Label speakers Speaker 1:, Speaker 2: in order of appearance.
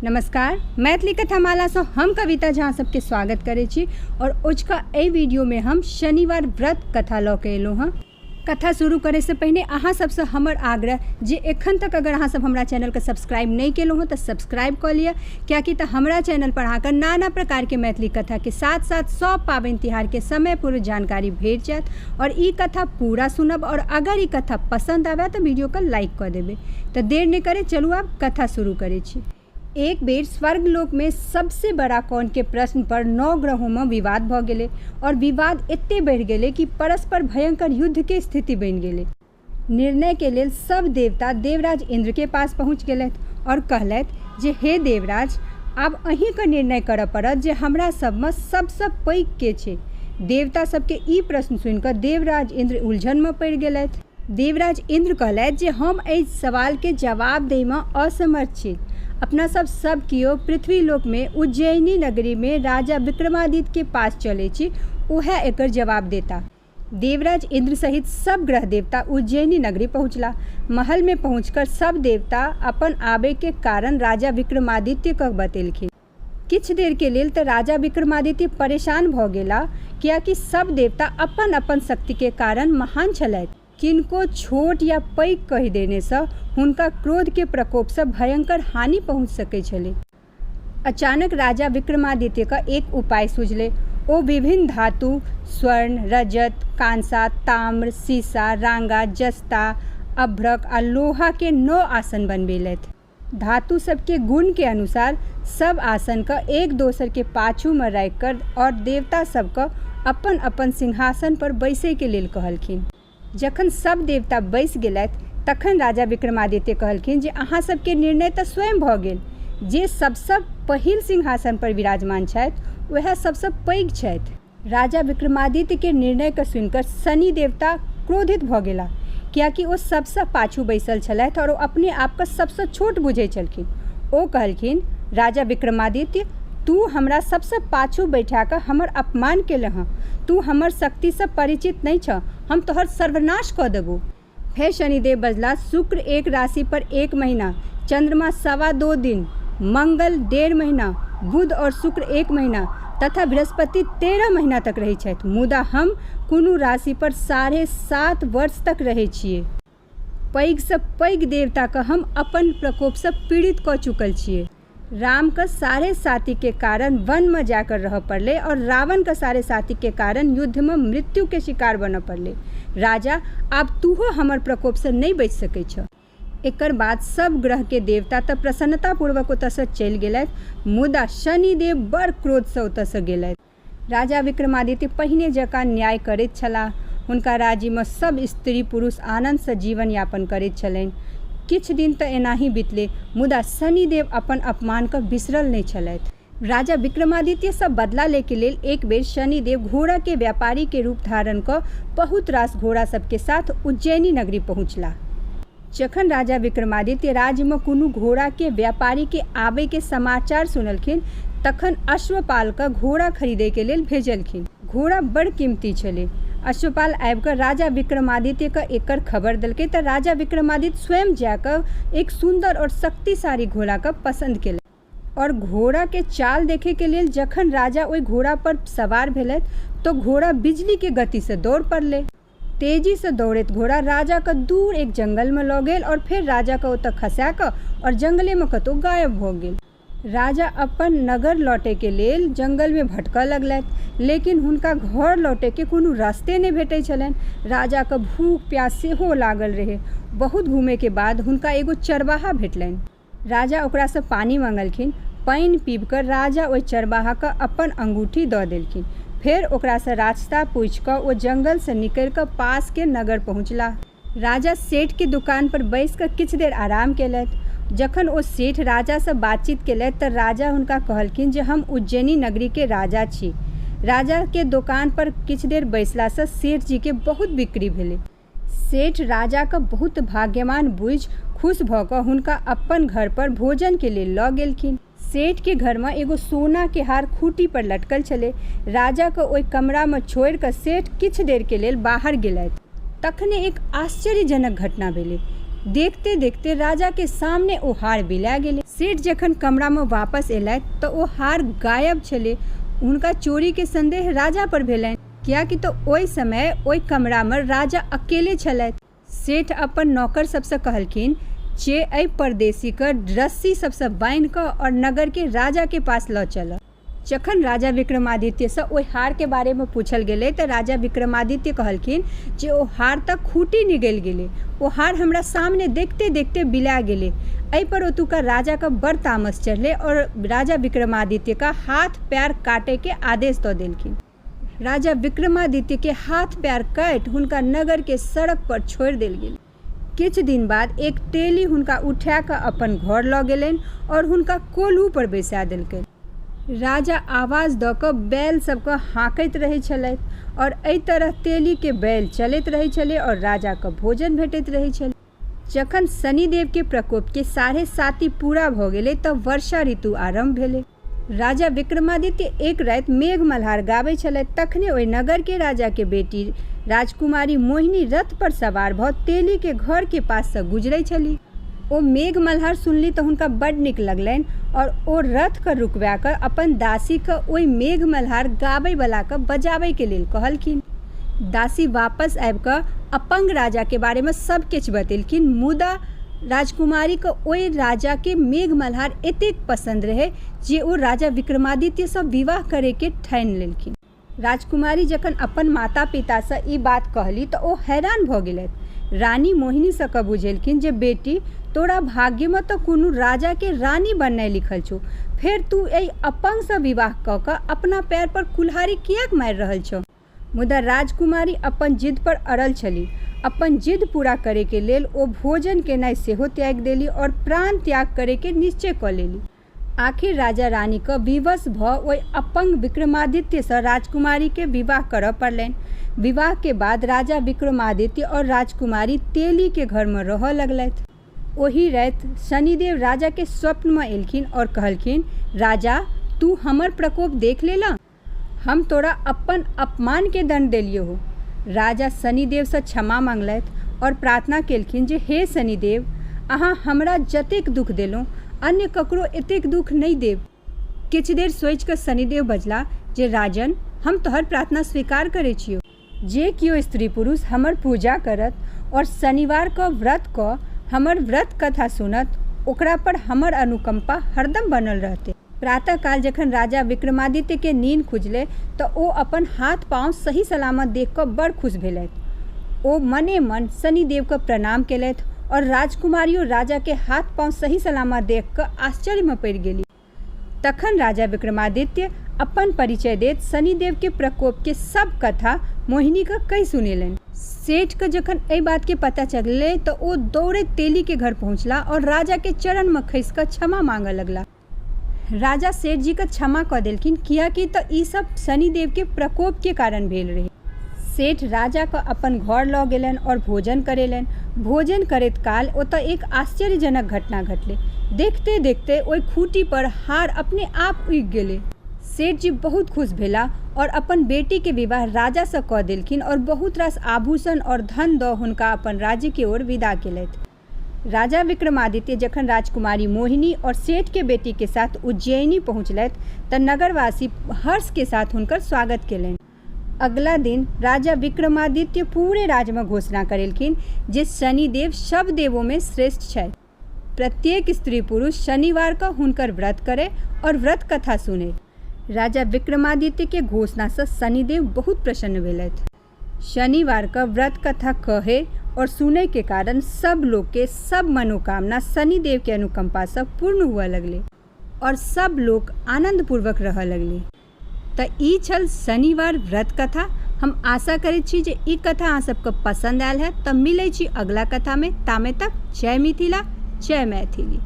Speaker 1: नमस्कार, मैथिली कथामालासँ हम कविता झा सबके स्वागत करै छी और ओजका एहि वीडियोमे हम शनिवार व्रत कथा लऽ के एलहुँ हँ। कथा शुरू करैसँ पहिने अहाँ सबसँ हमर आग्रह जे एखन तक अगर अहाँ सब हमरा चैनलके सब्सक्राइब नहि केलहुँ हँ तऽ सब्सक्राइब कऽ लिअ, कियाकि तऽ हमरा चैनल पर अहाँके नाना प्रकारके मैथिली कथाके साथ साथ सब पाबनि तिहारके समय पूर्व जानकारी भेट जायत और ई कथा पूरा सुनब और अगर ई कथा पसन्द आबय तऽ वीडियोके लाइक कऽ देबै। तऽ देर नहि करैत चलू आब कथा शुरू करै छी। एक बेर स्वर्गलोक में सबसे बड़ा कौन के प्रश्न पर 9 ग्रहों में विवाद भ गेलै और विवाद एते बढ़ि गेलै कि परस्पर भयंकर युद्ध के स्थिति बनि गेलै। निर्णय के लेल सब देवता देवराज इंद्र के पास पहुँच गेलथि और कहलथि जे हे देवराज, आब अहीं के निर्णय करऽ पड़त जे हमरा सब में सबसँ पैघ के छै। देवता सबके ई प्रश्न सुनि कऽ देवराज इंद्र उलझन में पड़ि गेलथि। देवराज इंद्र कहलथि जे हम एहि सवालके जवाब दैमे असमर्थ छी। अपना सब सब कियो पृथ्वीलोकमे उज्जयिनी नगरीमे राजा विक्रमादित्यके पास चलै छी, उएह एकर जवाब देता। देवराज इंद्र सहित सब ग्रह देवता उज्जयिनी नगरी पहुँचला। महलमे पहुँचकर सब देवता अपन आबैके कारण राजा विक्रमादित्यके बतेलखिन। किछु देरके लेल तऽ राजा विक्रमादित्य परेशान भऽ गेला, कियाकि सब देवता अपन अपन शक्तिके कारण महान छलथि। किनको छोट या पैघ कहि देनेसँ हुनका क्रोधके प्रकोपसँ भयंकर हानि पहुँच सकै छलै। अचानक राजा विक्रमादित्यके एक उपाय सुझलै। ओ विभिन्न धातु स्वर्ण, रजत, कांसा, ताम्र, सीसा, रांगा, जस्ता, अभ्रक आ लोहाके 9 आसन बनबेलथि। धातु सबके गुण के अनुसार सब आसन के एक दोसर के पाछू में राखि कर और देवता सबके अपन अपन सिंहासन पर बैसै के लेल कहलखिन। जखन सब देवता बैस गेलथि तखन राजा विक्रमादित्य कहलखिन जे अहाँ सबके निर्णय तऽ स्वयं भऽ गेल जे सबसँ पहिल सिंहासन पर विराजमान छथि वएह सबसँ पैघ छथि। राजा विक्रमादित्य के निर्णय के सुनिकर शनि देवता क्रोधित भऽ गेला, कियाकि ओ सबसँ पाछू बैसल छलथि और ओ अपने आप के सबसँ छोट बुझै छलखिन। ओ कहलखिन, राजा विक्रमादित्य, तू हमरा सबसँ पाछू बैठा कऽ हमर अपमान केलह हँ। तू हमर शक्तिसँ परिचित नहि छह, हम तोहर सर्वनाश कऽ देबौ। फेर शनिदेव बजला, शुक्र एक राशि पर 1 महीना, चंद्रमा 2.25 दिन, मंगल 1.5 महीना, बुध और शुक्र 1 महीना तथा बृहस्पति 13 महीना तक रहै छथि, मुदा हम कोनो राशि पर 7.5 वर्ष तक रहै छियै। पैघसँ पैघ देवताके हम अपन प्रकोपसँ पीड़ित कऽ चुकल छियै। राम के 7.5 के कारण वन में जाकर रह पड़ले और रावण के 7.5 के कारण युद्ध में मृत्यु के शिकार बनऽ पड़ले। राजा, आब तूहो हमर प्रकोप से नहीं बचि सकै छह। एकर बाद सब ग्रह के देवता तऽ प्रसन्नतापूर्वक ओतऽ से चलि गेलथि, मुदा शनिदेव बड़ क्रोध से ओतऽ से गेलथि। राजा विक्रमादित्य पहिने जकाँ न्याय करैत छलाह। हुनका राज्यमे सब स्त्री पुरुष आनन्दसँ जीवन यापन करैत छलनि। किछु दिन तऽ एनाही बितलै, मुदा शनिदेव अपन अपमानके बिसरल नहि छलथि। राजा विक्रमादित्यसँ बदला लैके लेल एक बेर शनिदेव घोड़ाके व्यापारीके रूप धारण कऽ बहुत रास घोड़ा सबके साथ उज्जैनी नगरी पहुँचलाह। जखन राजा विक्रमादित्य राज्यमे कोनो घोड़ाके व्यापारीके आबैके समाचार सुनलखिन तखन अश्वपालके घोड़ा खरीदैके लेल भेजलखिन। घोड़ा बड़ कीमती छलै। अश्वपाल आबिकऽ राजा विक्रमादित्यके एकर खबर देलकै तऽ राजा विक्रमादित्य स्वयं जाकऽ एक सुन्दर आओर शक्तिशाली घोड़ाके पसन्द केलथि। आओर घोड़ाके चाल देखैके लेल जखन राजा ओहि घोड़ापर सवार भेलथि तऽ घोड़ा बिजलीके गतिसँ दौड़ पड़लै। तेजीसँ दौड़ैत घोड़ा राजाके दूर एक जङ्गलमे लऽ गेल आओर फेर राजाके ओतऽ खसा कऽ आओर जङ्गलेमे कतहु गायब भऽ गेल। राजा अपन नगर लौटैके लेल जङ्गलमे भटकऽ लगलथि, लेकिन हुनका घर लौटैके कोनो रास्ते नहि भेटै छलनि। राजाके भूख प्यास सेहो लागल रहै। बहुत घूमैके बाद हुनका एगो चरवाहा भेटलनि। राजा ओकरासँ पानि मँगलखिन। पानि पीबि कऽ राजा ओहि चरबाहाके अपन अंगूठी दऽ देलखिन। फेर ओकरासँ रास्ता पूछि कऽ ओ जंगलसँ निकलि कऽ पासके नगर पहुँचलाह। राजा सेठके दोकान पर बैसि कऽ किछु देर आराम केलथि। जखन ओ सेठ राजासँ बातचीत केलथि तऽ राजा हुनका कहलखिन जे हम उज्जैनी नगरीके राजा छी। राजाके दोकान पर किछु देर बैसलासँ सेठजीके बहुत बिक्री भेलै। सेठ राजाके बहुत भाग्यवान बुझि खुश भऽ कऽ हुनका अपन घर पर भोजनके लेल लऽ गेलखिन। सेठके घरमे एगो सोनाके हार खूँटी पर लटकल छलै। राजाके ओहि कमरामे छोड़ि कऽ सेठ किछु देरके लेल बाहर गेलथि। तखने एक आश्चर्यजनक घटना भेलै। देखते देखते राजा के सामने ओ हार बिला गेलै। सेठ जखन कमरा में वापस एलथि तऽ ओ हार गायब छलै। हुनका चोरी के संदेह राजा पर भेलनि, कियाकि तऽ ओहि समय ओहि कमरा में राजा अकेले छलथि। सेठ अपन नौकर सबसँ कहलखिन जे एहि परदेसी के रस्सी सबसँ बान्हि कऽ और नगर के राजा के पास लऽ चलऽ। जखन राजा विक्रमादित्यसँ ओहि हारके बारेमे पूछल गेलै तऽ राजा विक्रमादित्य कहलखिन जे ओ हार तऽ खूटी निगलि गेलै, ओ हार हमरा सामने देखते देखते बिला गेलै। एहिपर ओतुका राजाके बड़ तामस चढ़लै आओर राजा विक्रमादित्यके हाथ पैर काटैके आदेश दऽ देलखिन। राजा विक्रमादित्यके हाथ पैर काटि हुनका नगरके सड़क पर छोड़ि देल गेलै। किछु दिन बाद एक तेली हुनका उठा कऽ अपन घर लऽ गेलनि आओर हुनका कोल्हू पर बैसा देलकनि। राजा आवाज दऽ कऽ बैल सबके हाँकैत रहै छलथि आओर एहि तरह तेलीके बैल चलैत रहै छलै आओर राजाके भोजन भेटैत रहै छलै। जखन शनिदेवके प्रकोपके 7.5 पूरा भऽ गेलै तऽ वर्षा ऋतु आरम्भ भेलै। राजा विक्रमादित्य एक राति मेघ मल्हार गाबै छलथि, तखने ओहि नगरके राजाके बेटी राजकुमारी मोहिनी रथ पर सवार भऽ तेलीके घरके पाससँ गुजरै छली। ओ मेघ मल्हार सुनली तऽ हुनका बड्ड नीक लगलनि आओर ओ रथके रुकवा कऽ अपन दासीके ओहि मेघ मल्हार गाबैवलाके बजाबैके लेल कहलखिन। दासी वापस आबि कऽ अपंग राजाके बारेमे सब किछु बतेलखिन, मुदा राजकुमारीके ओहि राजाके मेघ मल्हार एतेक पसन्द रहै जे ओ राजा विक्रमादित्यसँ विवाह करैके ठानि लेलखिन। राजकुमारी जखन अपन माता पितासँ ई बात कहली तऽ ओ हैरान भऽ गेलथि। रानी मोहिनी सबके बुझेलखिन जे बेटी, तोरा भाग्यमे तऽ कोनो राजाके रानी बननाइ लिखल छौ, फेर तू एहि अपंगसँ विवाह कऽ कऽ अपना पैर पर कुल्हाड़ी किएक मारि रहल छौ? मुदा राजकुमारी अपन जिद पर अड़ल छली। अपन जिद पूरा करैके लेल ओ भोजन केनाइ सेहो त्यागि देली आओर प्राण त्याग करैके निश्चय कऽ लेली। आखिर राजा रानीके विवश भऽ ओहि अपंग विक्रमादित्यसँ राजकुमारीके विवाह करऽ पड़लनि। विवाहके बाद राजा विक्रमादित्य आओर राजकुमारी तेलीके घरमे रहऽ लगलथि। ओही राति शनिदेव राजाके स्वप्नमे एलखिन आओर कहलखिन, राजा, तू हमर प्रकोप देख लेलह? हम तोरा अपन अपमानके दण्ड देलियौ। राजा शनिदेवसँ क्षमा मांगलथि आओर प्रार्थना केलखिन जे हे शनिदेव, अहाँ हमरा जतेक दुख देलहुँ अन्य ककरो एतेक दुख नहि देब। किछु देर सोचि कऽ शनिदेव बजलाह जे राजन, हम तोहर प्रार्थना स्वीकार करै छियौ। जे केओ स्त्री पुरुष हमर पूजा करत आओर शनिवार कऽ व्रत कऽ हमर व्रत कथा सुनत, ओकरा पर हमर अनुकंपा हरदम बनल रहतै। प्रातःकाल जखन राजा विक्रमादित्य के नीन खुजलै तऽ ओ अपन हाथ पाँव सही सलामत देख कऽ बड़ खुश भेलथि। ओ मने मन शनिदेव के प्रणाम केलथि आओर राजकुमारियो राजा के हाथ पाँव सही सलामत देख कऽ आश्चर्य मे पड़ि गेली। तखन राजा विक्रमादित्य अपन परिचय दैत शनिदेवके प्रकोपके सब कथा मोहिनीके कहि सुनेलनि। सेठके जखन एहि बातके पता चललै तऽ ओ दौड़ैत तेलीके घर पहुँचला आओर राजाके चरणमे खसि कऽ क्षमा मांगऽ लगला। राजा सेठजीके क्षमा कऽ देलखिन, कियाकि तऽ ई सब शनिदेवके प्रकोपके कारण भेल रहै। सेठ राजाके अपन घर लऽ गेलनि आओर भोजन करेलनि। भोजन करैत काल ओतऽ एक आश्चर्यजनक घटना घटलै। देखते देखते ओहि खूँटी पर हार अपने आप उगि गेलै। सेठजी बहुत खुश भेलाह आओर अपन बेटीके विवाह राजासँ कऽ देलखिन आओर बहुत रास आभूषण आओर धन दऽ हुनका अपन राज्यके ओर विदा केलथि। राजा विक्रमादित्य जखन राजकुमारी मोहिनी और सेठ के बेटी के साथ उज्जैनी पहुँचलथि तऽ नगरवासी हर्ष के साथ हुनकर स्वागत केलनि। अगला दिन राजा विक्रमादित्य पूरे राज्य में घोषणा करेलखिन जे शनिदेव सब देवों में श्रेष्ठ छथि। प्रत्येक स्त्री पुरुष शनिवार कऽ हुनकर व्रत करे और व्रत कथा सुने। राजा विक्रमादित्य के घोषणा सँ शनिदेव बहुत प्रसन्न भेलथि। शनिवार कऽ व्रत कथा कहे और सुने के कारण सब लोग के सब मनोकामना शनिदेव के अनुकंपा सँ पूर्ण हुअ लगले और सब लोग आनंद पूर्वक रहऽ लगले। तऽ ई छल शनिवार व्रत कथा। हम आशा करैत छी जे ई कथा अहाँ सबके पसंद आयल हैत। तऽ मिलै छी अगला कथा में, तामे तक जय मिथिला, जय मैथिली।